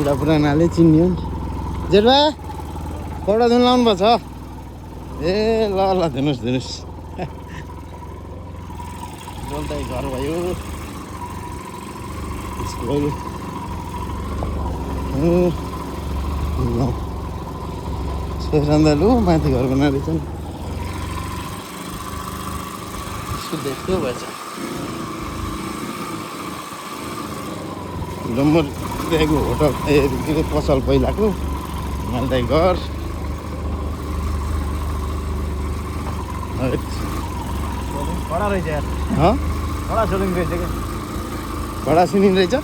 बुढा पुरानाले चिन्यो नि जेठा पौडा धुन लाउनु भएको छ ए ल ल धुनुहोस् धुनुहोस् जल्दै घर भयो स्कुल सोच्दा लु माथि घर बनाएर चाहिँ देखो भएछ डम्बर देखको होटल ए के पसल पहिलाको मालदाई घर कडा रहेछ यार कडा सोलिङ रहेछ क्या कडा सुनिँद रहेछ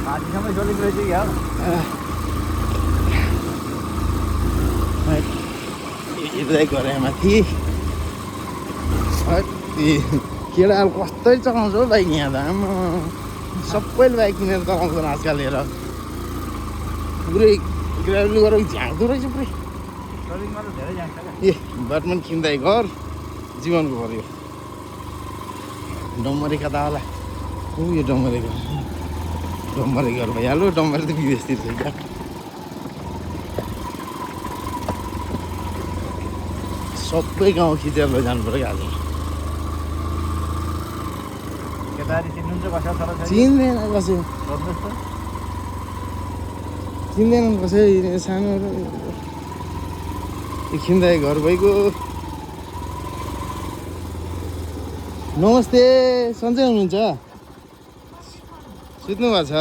माथिसम्म सोलिङ रहेछ कि यार गरे माथि केटा अब कस्तै चलाउँछ हौ बाइक यहाँ त आमा सबैले बाइक किनेर चलाउँछन् आजकल हेर पुरै ग्राभली गरेर झाँक्दो रहेछ पुरै सोलिङमा त धेरै जान्छ क्या ए ब्याटमन किन्दै घर जीवनको घर यो डम्बरे कता होला यो डम्बरे घर भइहाल्यो डम्बरे त विदेशतिर छ क्या सबै गाउँ खिचेर लैजानु पऱ्यो क्या आज केटारी चिन्नुहुन्छ कसै तर चिन्दैन कसै सोध्नुहोस् त चिन्दैनन् कसै सानोहरू खिन्दाई घर भइगयो नमस्ते सन्चै हुनुहुन्छ सुत्नु भएको छ